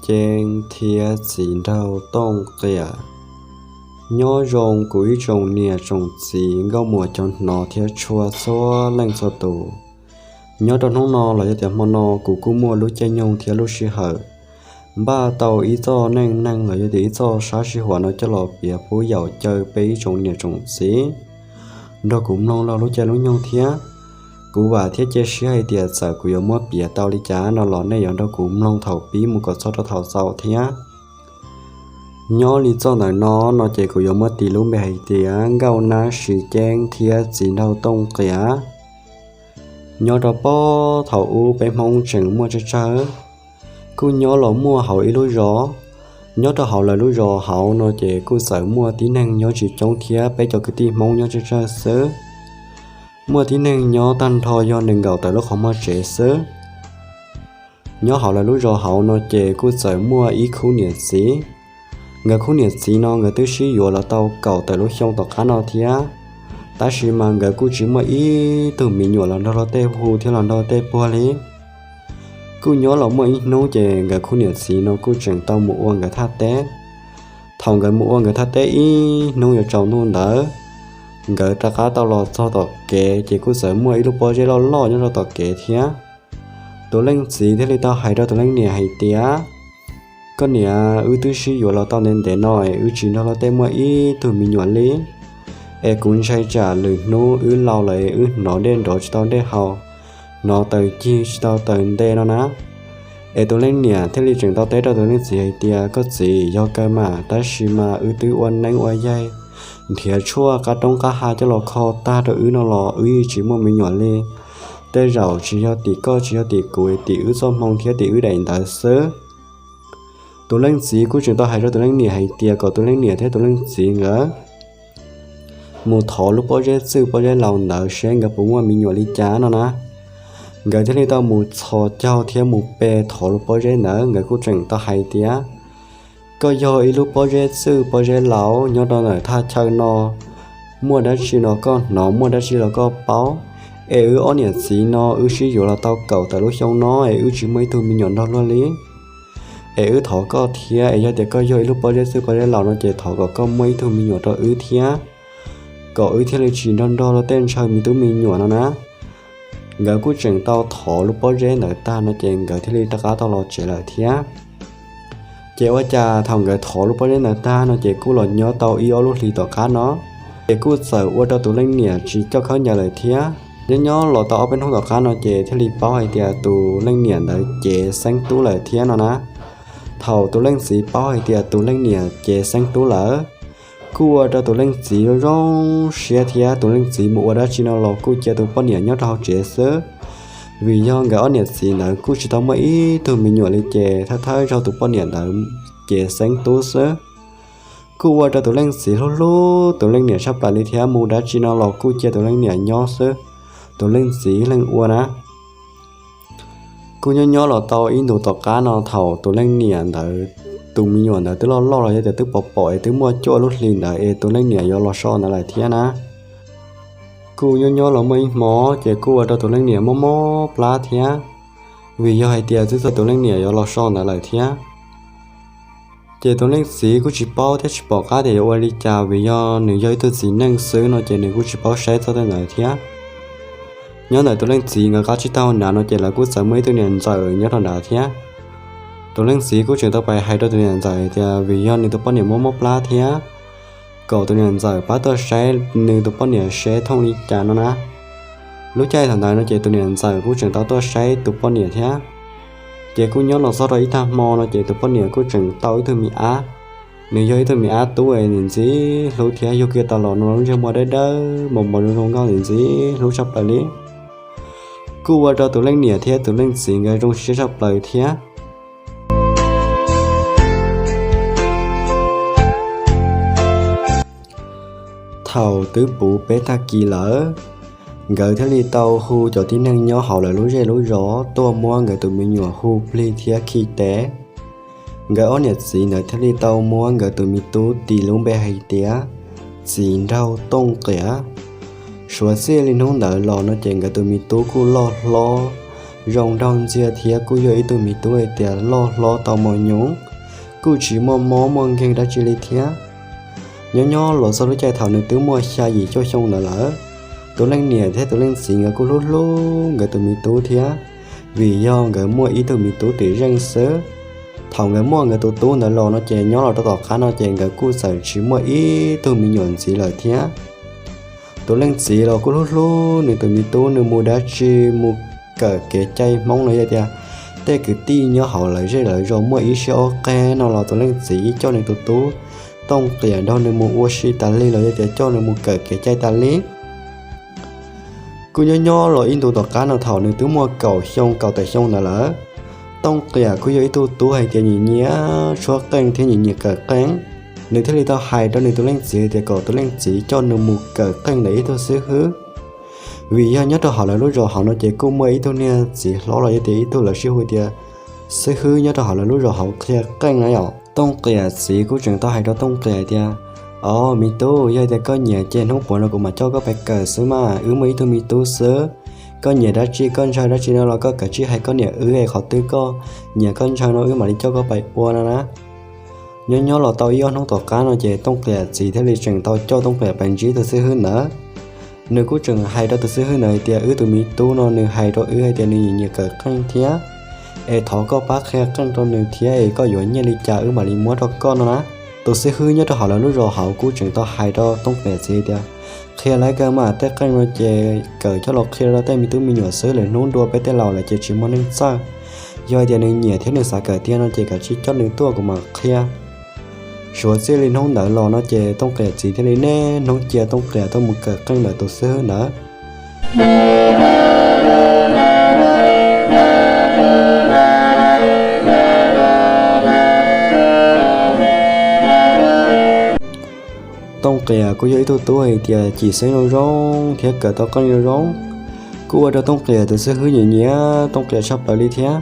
Ceeb thiab Txiv Nraug Tooj Qias. Nyob zoo kuv ib tsoom niam tsoom txiv nkauj muam cov hnov thiab tshua txhua leej txhua tus. Nyob rau hnub no los yog tias hmo no kuv kuj muaj lub caij nyoog thiab lub sij hawm npaj tau ib txoj neej neeg los yog tias ib txoj sab sij huam no coj los piav pub yaum caw peb ib tsoom niam tsoom txiv nrog kuv mloog laug lub caij lub nyoog thiab. Kuv vam thiab cia siab hais tias txawm kuv yuav muab piav tau li cas no los nej yuav nrog kuv mloog thaum pib mus kom txog rau thaum xaus thiab. Nyob li txoj ntawm no no ces kuv yuav muab tis lub npe hais tias Nkauj Nab Siv Ceeb thiab Txiv Nraug Tooj Qias. Nyob rau puag thaum ub peb Hmoob tseem muaj tsawg tsawg, kuj nyob los muaj hauv ib lub zos. Nyob rau hauv lawv lub zos hauv no ces kuj txawm muaj tib neeg nyob tsis coob thiab peb cov kwv tij Hmoob nyob tsawg tsawg xwb. Muaj tib neeg nyob tag nrho yog nees nkaum tawm lub qhov muag tsev xwb. Nyob hauv lawv lub zos hauv no ces kuj txawm muaj ib khub niam txiv. Nkawd khub niam txiv no nkawd twb sib yuav los tau kaum tawm lub xyoo tom qab no thiab, tab sis mas nkawd kuj tsis muaj ib tug me nyuam los nrog luag tej hu thiab los nrog tej puag li. Kuj nyob los muaj ib hnub ces nkawd khub niam txiv no kuj tseem tau mus ua nkawd thaj teb. Thaum nkawd mus ua nkawd thaj teb ib hnub yuav tsaus ntuj ntawd, nkawd rov qab tau los txog tom kev ces kuj txawm muaj ib lub pob zeb loj loj nyob rau tom kev thiab. Tus leej txiv thiaj li tau hais rau tus leej niam hais tias, Koj niam, wb twb sib yuav los tau ntev ntev no es wb tsis nrog luag tej muaj ib tug me nyuam li. Es kuv ntshai tsam lwm hnub wb laus lawm es wb hnov dej nrov tsis tau dej haus, hnov taws cig tsis tau taws nte no na. Es tus leej niam thiaj li tseem tau teb rau tus leej txiv hais tias, Koj txiv, yog kawg mas, tab sis mas wb twb ua neeb ua yaig nrhiav tshuaj qab roob qab hav coj los kho tag rau wb no los wb yeej tsis muaj me nyuam li. Tej zaum tsis yog tim koj tsis yog tim kuv, tim wb txoj hmoo thiab tim wb daim ntawv xwb. Tus leej txiv kuj tseem tau hais rau tus leej niam hais tias kom tus leej niam thiab tus leej txiv nkawd mus thov lub pob zeb txwj pob zeb laus ntawd seb nkawd puas muaj me nyuam li cas no na. Nkawd thiaj li tau mus txhos caug thiab mus pe thov lub pob zeb ntawd. Nkawd kuj tseem tau hais tias, Koj yog ib lub pob zeb txwj pob zeb laus nyob rau ntawm thaj chaw no, muaj dab tsi no koj hnov, muaj dab tsi los koj paub. Es wb ob niam txiv no wb sib yuav los tau kaum tawm lub xyoo no es wb tsis muaj ib tug me nyuam nrog luag li. Es wb thov koj thiab, es yog tias koj yog ib lub pob zeb txwj pob zeb laus no ces thov kom koj muaj ib tug me nyuam rau wb thiab, kom wb thiaj li tsis nrog nrog luag tej ntshaw me tub me nyuam no na. Nkawd kuj tseem tau thov lub pob zeb ntawd tag no ces nkawd thiaj li rov qab tau los tsev lawm thiab. Ces ua cas thaum nkawd thov lub pob zeb ntawd tag no ces kuj los nyob tau ib ob lub hlis tom qab no, ces kuj txawm ua rau tus leej niam tsis coj khaub ncaws lawm thiab. Nyob nyob los tau ob peb hnub tom qab no ces thiaj li paub hais tias tus leej niam ntawd cev xeeb tub lawm thiab no na. Thaum tus leej txiv paub hais tias tus leej niam cev xeeb tub lawm, kuj ua rau tus leej txiv zoo zoo siab thiab tus leej txiv mus ua dab tsi no los kuj cia tus poj niam nyob rau hauv tsev xwb. Vim yog nkawd ob niam txiv ntawd kuj tsis tau muaj ib tug me nyuam li ces thawj thawj zaug tus poj niam ntawd cev xeeb tub xwb. Kuj ua rau tus leej txiv hlub hlub tus leej niam tshaj plaws li thiab mus dab tsi no los kuj cia tus leej niam nyob xwb, tus leej txiv leej ua na. Kuj nyob nyob los tau ib ntus tom qab no thaum tus leej niam ntawd, tus me nyuam ntawd twb loj loj los yog tias twb pom pom es twb muaj cuaj lub hlis ntawd es tus leej niam yuav los so ntawd lawm thiab na. Kuj nyob nyob los muaj ib hmo ces kuj ua rau tus leej niam mob mob plab thiab, vim yog hais tias twb txog tus leej niam yuav los so ntawd lawm thiab. Ces tus leej txiv kuj tsis paub thiab tsis pom qab tias yuav ua li cas vim yog nws yog ib tug txiv neej xwb no ces nws kuj tsis paub saib txog tej ntawd thiab. Nyob ntawm tus leej txiv nkawd qab tsib taug hauv nrad no ces lawv kuj txawm muaj ib tug niam ntxawm nyob rau nrad thiab. Tus leej txiv kuj tseem tau pais hais rau tus niam ntxawm tias vim yog nws tus poj niam mob mob plab thiab, kom tus niam ntxawm pab tuaj saib nws tus poj niam seb thooj li cas no na. Lub caij thaum ntawd no ces tus niam ntxawm kuj tseem tau tuaj saib tus poj niam thiab. Ces kuj nyob los txog rau ib tag hmo no ces tus poj niam kuj tseem tau ib tug me ab. Nws yog ib tug me ab tub es ntxim ntxim hlub thiab yug kiag tau los no lub ntsej muag dawb dawb mos mos zoo zoo nkauj ntxim ntxim hlub tshaj plaws li. Kuj ua rau tus leej niam thiab tus leej txiv nkawd zoo siab tshaj plaws thiab. Thaum twb puv peb tag kis lawm, nkawd thiaj li tau hu cov tib neeg nyob hauv lawv lub zej lub zos tuaj muab nkawd tus me nyuam hu plig thiab khi tes. Nkawd ob niam txiv ntawd thiaj li tau muab nkawd tus me tub tis lub npe hais tias Txiv Nraug Tooj Qias. Suav txij li hnub ntawd los no ces nkawd tus me tub kuj loj hlob, zoo nraug ntxiag thiab kuj yog ib tug me tub hais tias loj hlob tau mos nyoos, kuj tsis muaj mob muaj nkeeg dab tsi li thiab. Nyob nyob los txog lub caij thaum nws twb muaj xya yim cuaj xyoo ntawd lawm, tus leej niam thiab tus leej txiv nkawd kuj hlub hlub nkawd tus me tub thiab, vim yog nkawd muaj ib tug me tub tim zeej xwb. Thaum nkawd muaj nkawd tus tub ntawd los no ces nyob los rau tom qab no ces nkawd kuj txawm tsis muaj ib tug me nyuam ntxiv lawm thiab. Tus leej txiv los kuj hlub hlub nws tus me tub, nws mus dab tsi, mus kawm kev cai Hmoob los yog tias tej kwv tij nyob hauv lawv zej lawv zos muaj ib siab ob qeb no los tus leej txiv ib coj nws tus tub Tooj Qias nrog nws mus ua si tas li los yog tias coj nws mus kawm kev cai tas li. Kuj nyob nyob los ib ntus tom qab no thaum nws twb muaj kaum xyoo kaum tawm xyoo ntawd lawm, Tooj Qias kuj yog ib tug tub hais tias nyiam nyiam tshuab qeej thiab nyiam nyiam kawm qeej. Nws thiaj li tau hais rau nws tus leej txiv tias kom tus leej txiv coj nws mus kawm qeej ntawm ib tug xib hwb, vim yog nyob rau hauv lawv lub zos hauv no ces kuj muaj ib tug niag txiv hlob los yog tias ib tug lawv sib hu tias xib hwb nyob rau hauv lawv lub zos hauv qhia qeej na yom. Tooj Qias txiv kuj tseem tau hais rau Tooj Qias tias, Au me tub, yog tias koj nyiam ces hnub puav no kuv mam coj koj pais kawm xwb mas, wb muaj ib tug me tub xwb. Koj nyiam dab tsi koj ntshaw dab tsi no los koj kav tsij hais koj niam wb es qhov twg koj nyiam koj ntshaw no wb mam li coj koj pais ua no na. Nyob nyob los tau ib ob hnub tom qab no ces Tooj Qias txiv thiaj li tseem tau coj Tooj Qias pais ntsib tus xib hwb ntawd. Nws kuj tseem hais rau tus xib hwb ntawd hais tias, Wb tus me tub no nws hais rau wb hais tias nws nyiam kawm qeej thiab, es thov koj pab qhia qeej rau nws thiab es koj yuav nyiaj li cas wb mam li muab rau koj no na. Tus xib hwb nyob rau hauv lawv lub zos hauv kuj tseem tau hais rau Tooj Qias txiv tias, Qhia lawv kawg mas, tej qeej no ces kawm coj los qhia rau tej me tub me nyuam xwb, lwm hnub dua peb tej laus lawm ces tsis muaj neeg txawj. Yog hais tias nws nyiam thiab nws xav kawm tiag no ces kav tsij coj nws tuaj kuv mam qhia. Suav txij li hnub ntawd los no ces Tooj Qias txiv thiaj li niaj hnub cia Tooj Qias tuaj mus kawm qeej ntawm tus xib hwb ntawd. Tooj Qias kuj yog ib tug tub hais tias cim xeeb zoo zoo thiab kawm tau qeej zoo zoo, kuj ua rau Tooj Qias tus xib hwb nyiam nyiam Tooj Qias tshaj plaws li thiab.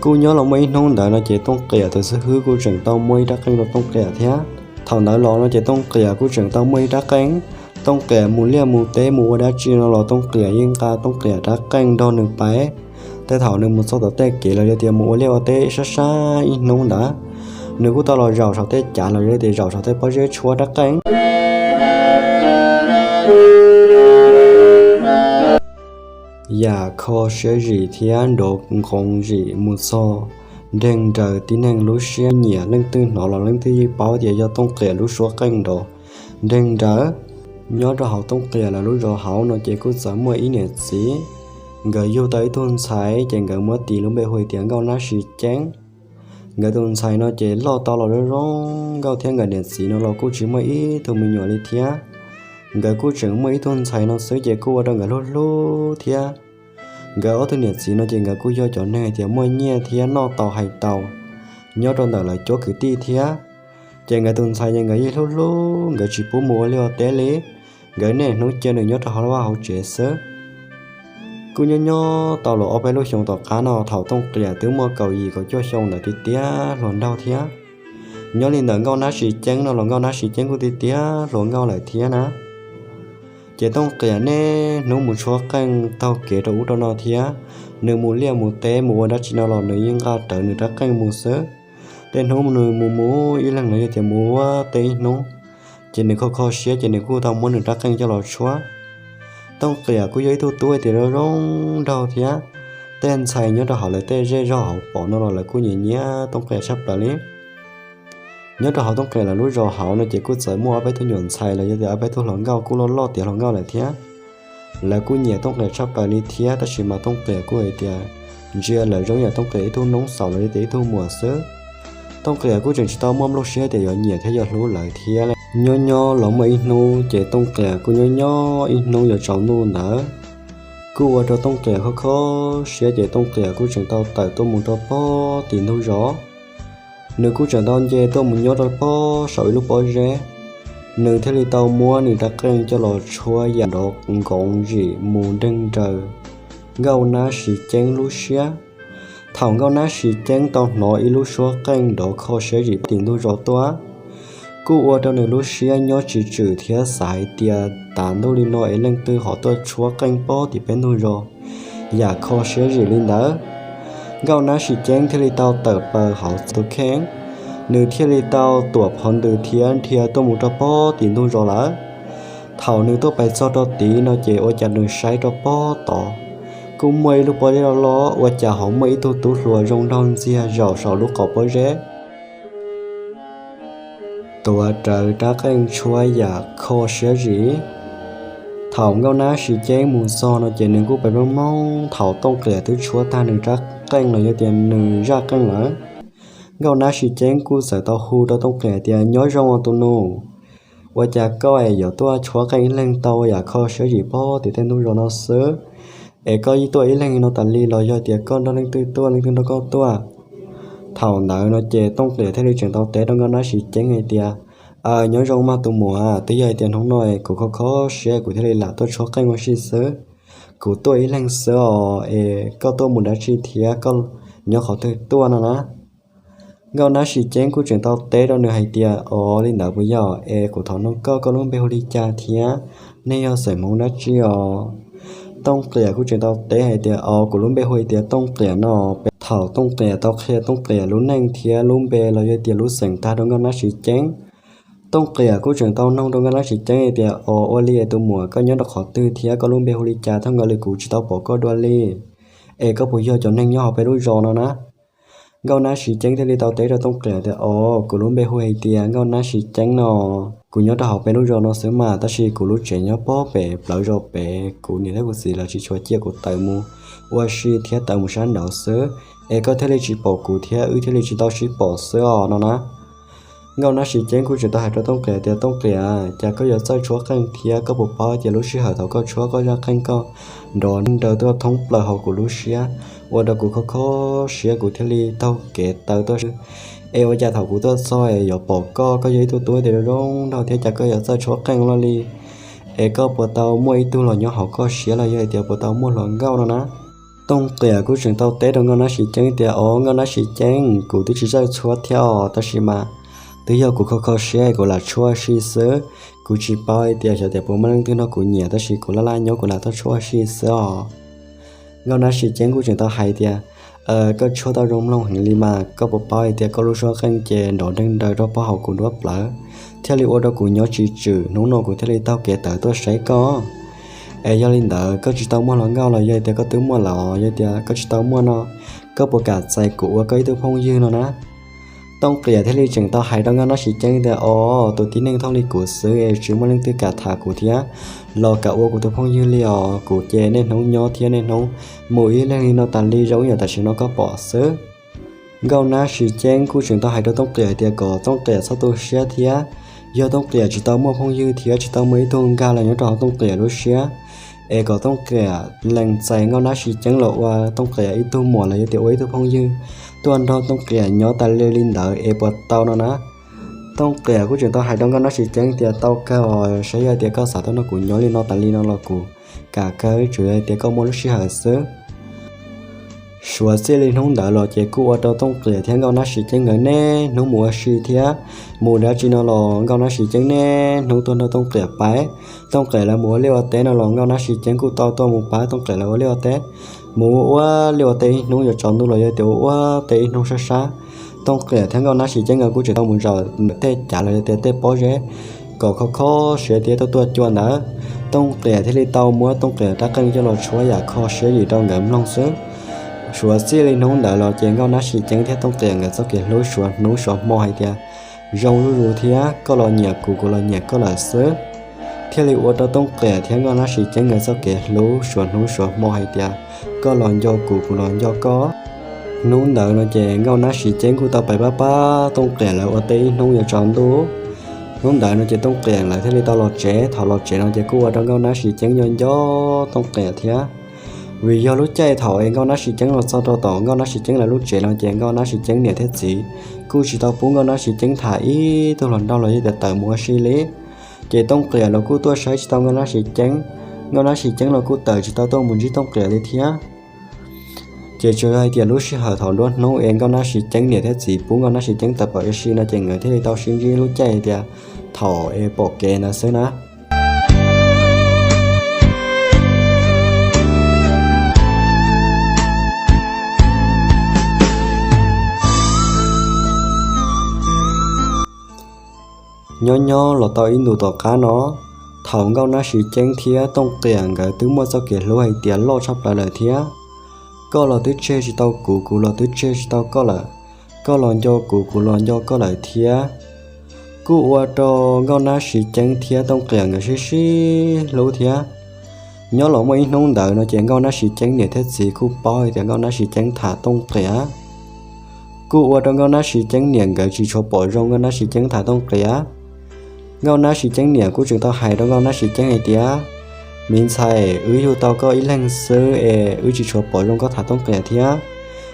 Kuj nyob los muaj ib hnub ntawd no ces Tooj Qias tus xib hwb kuj tseem tau muaj ib rab qeej rau Tooj Qias thiab. Thaum ntawd los no ces Tooj Qias kuj tseem tau muaj ib rab qeej. Tooj Qias mus liaj mus teb mus ua dab tsi no los Tooj Qias yeej nqa Tooj Qias rab qeej nrog nws pais. Tej thaum nws mus txog tom tej kev los yog tias mus ua liaj ua teb sab sab ib hnub ntawd, nws kuj tau los zaum saum tej cav los yog tias zaum saum tej pob zeb tshuab rab qeej. Yam kho siab zim thiab nrov nqoos zim mus txog, nreeg nraws tib neeg lub siab nyiam, leej twg hnov los leej twg yeej paub tias yog Tooj Qias lub suab qeej nrov nreeg nraws. Nyob rau hauv Tooj Qias lawv lub zos hauv no ces kuj txawm muaj ib niam txiv, nkawd yug tau ib tug ntxhais ces nkawd muab tis lub npe hu tias Nkauj Nab Sis Ceeb. Nkawd tus ntxhais no ces loj tau los zoo zoo nkauj thiab nkawd niam txiv no los kuj tsis muaj ib tug me nyuam li thiab. Nkawd kuj tseem muaj ib tug ntxhais no xwb ces kuj ua rau nkawd hlub hlub thiab. Nkawd ob tug niam txiv no ces nkawd kuj yog cov neeg hais tias muaj nyiaj thiab noj tau hais tau nyob rau ntawm lawv cuab kwv tij thiab. Ces nkawd tus ntxhais ces nkawd yeej hlub hlub, nkawd tsis pub mus ua liaj ua teb li, nkawd niaj hnub cia nws nyob rau hauv vaj hauv tsev xwb. Kuj nyob nyob tau los ob peb lub xyoo tom qab no thaum Tooj Qias twb muaj kaum yim kaum cuaj xyoo ntawd tiag tiag hluas nraug thiab. Nyob li ntawm Nkauj Nab Sis Ceeb no los Nkauj Nab Sis Ceeb kuj tiag tiag hluas nkauj lawm thiab na. Ces Tooj Qias niaj hnub mus tshuab qeej taug kev rau ub rau no thiab. Nws mus liaj mus teb mus ua dab tsi no los nws yeej nqa rawv nws rab qeej mus xwb. Tej hnub nws mus mus ib leeg los yog tias mus ua teb ib hnub, ces nws kho kho siab ces nws kuj tau muab nws rab qeej coj los tshuab. Tooj Qias kuj yog ib tug tub hais tias zoo zoo nraug thiab. Tej ntxhais nyob rau hauv lawv tej zej zog hauv pom no los lawv kuj nyiam nyiam Tooj Qias tshaj plaws li. Nyob rau hauv Tooj Qias lawv lub zos hauv no ces kuj txawm muaj ob peb tug nyuam ntxhais los yog tias ob peb tug hluas nkauj kuj loj loj tiav hluas nkauj lawm thiab. Lawv kuj nyiam Tooj Qias tshaj plaws li thiab, tab sis mas Tooj Qias kuj hais tias ntsia lawv zoo yam Tooj Qias ib tug noob xaus los yog tias ib tug muam xwb. Tooj Qias kuj tseem tsis tau muaj nplooj siab tias yuav nyiam thiab yuav hlub lawv thiab li. Nyob nyob los muaj ib hnub ces Tooj Qias kuj nyob nyob ib hnub yuav tsaus ntuj ntawd, kuj ua rau Tooj Qias kho kho siab ces Tooj Qias kuj tseem tau tawm tuaj mus rau pog tim ntug zos. Nws kuj tseem tau nce tuaj mus nyob rau pog saum ib lub pob zeb. Nws thiaj li tau muab nws rab qeej coj los tshuab yam nrov nkoov zim mus nreeg nraws Nkauj Nab Sis Ceeb lub siab. Thaum Nkauj Nab Sis Ceeb tau hnov ib lub suab qeej nrov kho siab zim tim ntug zos tuaj, kuj ua rau nws lub siab nyob tsis tswm thiab xav hais tias tas ntuj li no es leej twg ho tuaj tshuab qeej pog tim peb ntug zos. yam kho siab zim li ntawd. Nkauj Nab Sis Ceeb thiaj li tau tawm plaws hauv tus kheej, nws thiaj li tau tuam phov ntws thiab dhia tuaj mus rau pob tim ntug zos lawm. Thaum nws tuaj pais txog rau tid no ces ua cas nws saib rau pob tod kuj muaj ib lub pob zeb loj loj, ua cas hauv muaj ib tug tub hluas zoo nraug ntxiag zaum saum lub qhov pob zeb, tuav rawv rab qeej tshuab yam kho siab zim. Thaum Nkauj Nab Sis Ceeb mus txog no ces nws kuj pais mloog mloog thaum Tooj Qias twb tshuab tag nws rab qeej los yog tias nws zaj qeej lawm. Nkauj Nab Sis Ceeb kuj txawm tau hu rau Tooj Qias tias, Nyob zoo os tus nus, ua cas koj es yuav tuaj tshuab qeej ib leeg tau yam kho siab zim pob tim tej ntug zos no xwb? Es koj yeej tuaj ib leeg no tas li los yog tias koj nrog leej twg tuaj, leej twg nrog koj tuaj? Thaum ntawd no ces Tooj Qias thiaj li tseem tau teb rau Nkauj Nab Sis Ceeb hais tias, Aws, nyob zoo mas tus muam, twb yog hais tias hnub no kuv kho kho siab kuv thiaj li lam tuaj tshuab qeej ua si xwb. Kuv tuaj ib leeg xwb os, es koj tuaj mus dab tsi thiab koj nyob qhov twg tuaj no na? Nkauj Nab Sis Ceeb kuj tseem tau teb rau nws hais tias, Os, li ntawd puas yog? Es kuv thov nug koj, koj lub npe hu li cas thiab nej yog xeem Hmoob dab tsi os? Tooj Qias kuj tseem tau teb hais tias, Os, kuv lub npe hu hais tias Tooj Qias no. Thaum Tooj Qias tau qhia Tooj Qias lub neej thiab lub npe los yog tias lub xeem tag rau Nkauj Nab Sis Ceeb, Tooj Qias kuj tseem tau noog rau Nkauj Nab Sis Ceeb hais tias, Os, ua li es tus muam, koj nyob rau qhov twg thiab koj lub npe hu li cas? Thaj nkawd li kuv tsis tau pom koj dua li, es koj puas yog cov neeg nyob hauv peb lub zos no na? Nkauj Nab Sis Ceeb thiaj li tau teb rau Tooj Qias tias, Os, kuv lub npe hu hais tias Nkauj Nab Sis Ceeb no. Kuv nyob rau hauv peb lub zos no xwb mas, tab sis kuv lub tsev nyob pob pem plawv zos pem, kuv niam thiab kuv txiv lawv tsis tshua cia kuv tawm mus ua si thiab tawm mus sab nraud xwb, es koj thiaj li tsis pom kuv thiab wb thiaj li tsis tau sib pom xwb os no na. Nkauj Nab Sis Ceeb kuj tseem tau hais rau Tooj Qias tias, Tooj Qias, cas koj yuav txawj tshuab qeej thiab koj puas paub tias lub sij hawm thaum koj tshuab koj zaj qeej koj nrov nrawv tuaj thoob plaws hauv kuv lub siab, ua rau kuv kho kho siab kuv thiaj li taug kev tawm tuaj. Es ua cas thaum kuv tuaj txog yuav pom koj, koj yog ib tug tub tias zoo zoo nraug thiab cas koj yuav txawj tshuab qeej loj li? Es koj puas tau muaj ib tug los nyob hauv koj siab los yog hais tias puas tau muaj hluas nkauj no na? Tooj Qias kuj tseem tau teb rau Nkauj Nab Sis Ceeb tias, Os, Nkauj Nab Sis Ceeb, kuv twb tsis txawj tshuab thiab os, tab sis mas twb yog kuv kho kho siab kuv lam tshuab si xwb. Kuv tsis paub hais tias xyov tias puas muaj leej twg nrog kuv nyiam, tab sis kuv laj laj nyob kuv lam tuaj tshuab si xwb os. Nkauj Nab Sis Ceeb kuj tseem tau hais tias, Koj tshuab tau zoo mloog heev li mas, koj puas paub hais tias koj lub suab qeej ces nrov nreeg nraws rau pob hauv kuv duab plawv, thiaj li ua rau kuv nyob tsis tswm, hnub no kuv thiaj li taug kev tawm tuaj saib koj. Es yog li ntawd koj tsis tau muaj hluas nkauj los yog tias koj twb muaj lawm? Yog tias koj tsis tau muaj no, koj puas kam txais kuv ua koj ib tug phooj ywg no na? Tooj Qias thiaj li tseem tau hais rau Nkauj Nab Sis Ceeb tias, Os, tus tib neeg thooj li kuv xwb es tsis muaj leej twg kam tham kuv thiab los kam ua kuv tus phooj ywg li os. Kuv ces niaj hnub nyob thiab niaj hnub mus ib leeg li no tas li zoo ib yam tam sim no koj pom xwb. Nkauj Nab Sis Ceeb kuj tseem tau hais rau Tooj Qias tias kom Tooj Qias txhob tu siab thiab, yog Tooj Qias tsis tau muaj phooj ywg thiab tsis tau muaj ib tug nkag los nyob rau hauv Tooj Qias lub siab, es kom Tooj Qias lees txais Nkauj Nab Sis Ceeb los ua Tooj Qias ib tug muam los yog tias ua ib tug phooj ywg, tuaj nrog Tooj Qias nyob tas li li ntawd es puas tau no na. Tooj Qias kuj tseem tau hais rau Nkauj Nab Sis Ceeb tias, Tau kawg os, saib yog tias koj xav tuaj nrog kuv nyob li no tas li no los kuv kam kawg, tsuas yog tias koj muaj lub sij hawm xwb. Suav txij li hnub ntawd los ces kuj ua rau Tooj Qias thiab Nkauj Nab Sis Ceeb nkawd niaj hnub mus ua si thiab mus dab tsi no los Nkauj Nab Sis Ceeb niaj hnub tuaj nrog Tooj Qias pab. Tooj Qias lawv mus ua liaj ua teb no los Nkauj Nab Sis Ceeb kuj tau tuaj mus pab Tooj Qias lawv ua liaj ua teb. Mus ua liaj ua teb ib hnub yuav tsaus ntuj los yog tias ua ua teb ib hnub sab sab, Tooj Qias thiab Nkauj Nab Sis Ceeb nkawd kuj tseem tau mus zaum ntawm tej cav los yog tias tej pob zeb kom kho kho siab thiab tuaj tuaj cua ntawd. Tooj Qias thiaj li tau muab Tooj Qias rab qeej coj los tshuab yam kho siab yim rau nkawd mloog xwb. Suav txij li hnub ntawd los ces Nkauj Nab Sis Ceeb thiab Tooj Qias nkawd txoj kev hlub suav hnub suav hmo hais tias zoo zuj zus thiab, koj los nyiam kuv, kuv los nyiam koj lawm xwb. Thiaj li ua rau Tooj Qias thiab Nkauj Nab Sis Ceeb nkawd txoj kev hlub suav hnub suav hmo hais tias koj los nco kuv, kuv los nco koj. Hnub ntawd no ces Nkauj Nab Sis Ceeb kuj tau pais pab pab Tooj Qias lawv ua teb ib hnub yuav tsaus ntuj. Hnub ntawd no ces Tooj Qias lawv thiaj li tau los tsev. Thaum los tsev no ces kuj ua rau Nkauj Nab Sis Ceeb nco nco Tooj Qias thiab. Vim yog lub caij thaum es Nkauj Nab Sis Ceeb los txog rau tom Nkauj Nab Sis Ceeb lawv lub tsev no ces Nkauj Nab Sis Ceeb niam thiab txiv kuj tsis tau pub Nkauj Nab Sis Ceeb tham ib tug hluas nraug los yog tias tawm mus ua si li. Ces Tooj Qias los kuj tuaj saib tsis tau Nkauj Nab Sis Ceeb, Nkauj Nab Sis Ceeb los kuj tawm tsis tau tuaj mus ntsib Tooj Qias li thiab. Ces tsuas yog hais tias lub sij hawm thaum nruab hnub es Nkauj Nab Sis Ceeb niam thiab txiv pub Nkauj Nab Sis Ceeb tawm pam ua si no ces nkawd thiaj li tau sib ntsib lub caij hais tias thaum es pom kev ntawd xwb na. Nyob nyob los tau ib ntus tom qab no, thaum Nkauj Nab Siv Ceeb thiab Tooj Qias nkawd twb muaj txoj kev hlub hais tias loj tshaj plaws lawm thiab, koj los twb tseg tsis tau kuv, kuv los twb tseg tsis tau koj lawm, koj los nco kuv, kuv los nco koj lawm thiab. Kuj ua rau Nkauj Nab Siv Ceeb thiab Tooj Qias nkawd sib sib hlub thiab. Nyob los muaj ib hnub ntawd no ces Nkauj Nab Siv Ceeb niam thiab txiv kuj paub hais tias Nkauj Nab Siv Ceeb tham Tooj Qias. Kuj ua rau Nkauj Nab Siv Ceeb niam nkawd tsis tshua pom zoo Nkauj Nab Siv Ceeb tham Tooj Qias. Nkauj Nab Siv Ceeb niam kuj tseem tau hais rau Nkauj Nab Siv Ceeb hais tias, me ntxhais, wb yug tau koj ib leeg xwb es wb tsis tshua pom zoo koj tham Tooj Qias thiab.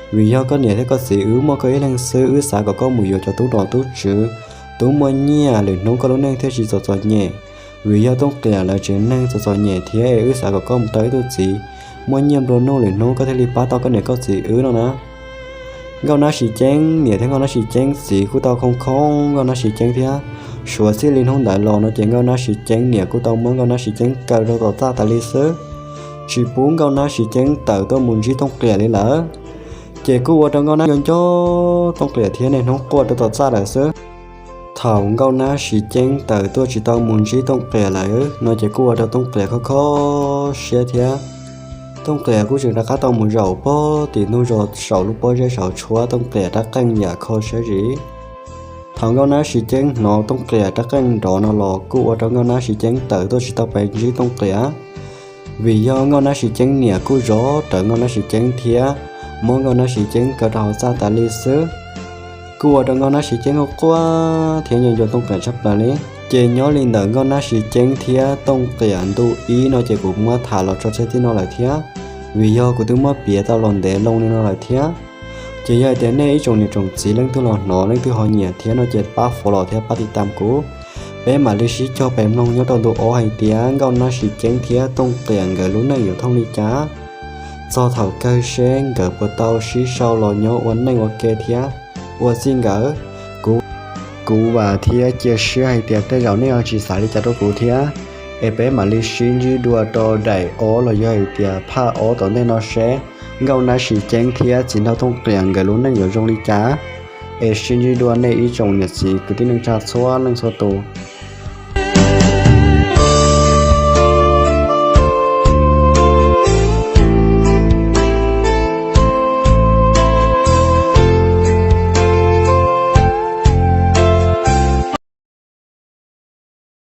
Vim yog koj niam thiab koj txiv wb muaj koj ib leeg xwb, wb xav kom koj mus yuav cov tub nom tub tswv, tub muaj nyiaj, lwm hnub koj lub neej thiaj tsis txom txom nyem. Vim yog Tooj Qias lawv tsev neeg txom txom nyem thiab es wb xav kom koj mus tau ib tug txiv muaj nyiaj nplua nuj, lwm hnub koj thiaj li pab tau koj niam koj txiv wb no na. Nkauj Nab Siv Ceeb niam thiab Nkauj Nab Siv Ceeb txiv kuj tau khoo khoo Nkauj Nab Siv Ceeb thiab. Suav txij li hnub ntawd los no ces Nkauj Nab Siv Ceeb niam kuj tau muab Nkauj Nab Siv Ceeb kaw rau tom txaj tas li xwb, tsis pub Nkauj Nab Siv Ceeb tawm tuaj mus ntsib Tooj Qias li lawm. Ces kuj ua rau Nkauj Nab Siv Ceeb nco nco Tooj Qias thiab niaj hnub quaj rau tom txaj lawm xwb. Thaum Nkauj Nab Siv Ceeb tawm tuaj tsis tau mus ntsib Tooj Qias lawm no ces kuj ua rau Tooj Qias kho kho siab thiab. Tooj Qias kuj tseem rov qab tau mus zaum pog tim ntug zos saum lub pob zeb saud tshuab Tooj Qias rab qeej yam kho siab zim. Thaum Nkauj Nab Siv Ceeb hnov Tooj Qias rab qeej nrov no los kuj ua rau Nkauj Nab Siv Ceeb tawm tuaj tsis tau pes ntsib Tooj Qias, vim yog Nkauj Nab Siv Ceeb niam kuj zov rawv Nkauj Nab Siv Ceeb thiab muab Nkauj Nab Siv Ceeb kaw rau hauv txaj tas li xwb. Kuj ua rau Nkauj Nab Siv Ceeb quaj quaj thiab nco nco Tooj Qias tshaj plaws li. Ces nyob li ntawm Nkauj Nab Siv Ceeb thiab Tooj Qias ntu ib no ces kuv muab tham los tso tseg txij no lawm thiab, vim yog kuv twb muab piav tau los ntev loo li no lawm thiab. Ces yog hais tias nej ib tsoom niam tsoom txiv leej twg los hnov leej twg ho nyiam thiab no ces pab follow thiab pab tiv tam kuv. Peb mam li sib cog pes mloog nyob rau ntu ob hais tias Nkauj Nab Siv Ceeb thiab Tooj Qias nkawd lub neej yuav thooj li cas, txog thaum kawg seb nkawd puas tau sib sau los nyob ua neej ua ke thiab ua txij nkawm. Kuv, kuv vam thiab cia siab hais tias tej zaum nej yuav tsis xav li cas rau kuv thiab. Es peb mam li sib ntsib dua rau daim ob los yog hais tias phaj ob tom ntej no seb Nkauj Nab Siv Ceeb thiab Txiv Nraug Tooj Qias nkawd lub neej yuav zoo li cas. Es sib ntsib dua nej ib tsoom niam txiv kwv tij neej tsa txhua leej txhua tus.